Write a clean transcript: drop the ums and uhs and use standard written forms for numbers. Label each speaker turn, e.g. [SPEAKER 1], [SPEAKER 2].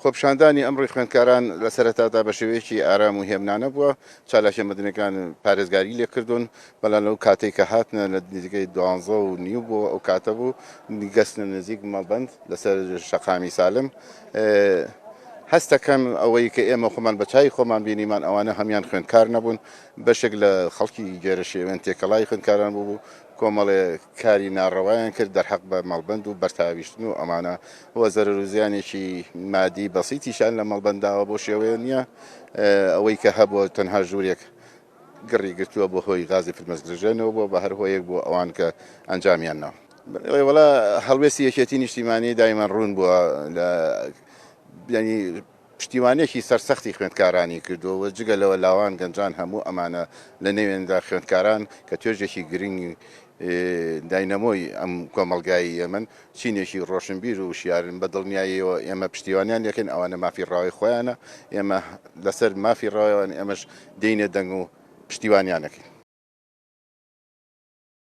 [SPEAKER 1] خۆپیشاندانی ئەمڕۆی خوێندکاران لە سەرەتادا بە شێوەیەکی ئارام و هێمنانە بووە، چالاکیە مەدەنیەکان پارێزگاری لێکردوون، بەڵام لەو کاتەی کە هاتنە لە نزیکەی 12:30 بۆ ئەو کاتە بوو گەستنە نزیک مەڵبەند لەسەر شەقامی سالم. هەستەکەم ئەوەی کە ئێمە خۆمان بە چای خۆمان بینیمان ئەوانە هەمان خوێندکار نەبوون، بەشێک لە خەڵکی گێرە شێوێن تێکەڵای خوێندکاران بوو، کۆمەڵێ کاری ناڕەوایان کرد دەرحەق بە مەڵبەند و بەرتاویشتن و ئەمانە و زەرەر و زیانێکی مادی بەسیتیشان لە مەڵبەنداوە بۆ شێوەیە نییە. ئەوەی کە هەبووە تەنها ژوورێک گڕی گرتووە بۆ هۆی غازی فرمێسکڕژێنەوە بووە، بە هەر هۆیەک بووە ئەوان کە ئەنجامیان ناوە. وەڵا هەڵوێستی یەکێتی نیشتیمانی دایمەن ڕوون بووە لە یعنی پشتیوانیەکی سەرسەختی خوێندکارانی کردووە و جگە لەوە لاوان، گەنجان هەموو ئەمانە لە نێوێندا خوێندکاران کە توێژێکی گرنگی داینەمۆی ئەم کۆمەڵگای ئێمەن، چینێکی ڕۆشنبیر و وشیارن، بە دڵنیاییەوە ئێمە پشتیوانیان لێکەین، ئەوانە مافی ڕەوای خۆیانە، ئێمە لەسەر مافی ڕەوایان ئێمەش دێینە دەنگ و پشتیوانیان ئەکەین.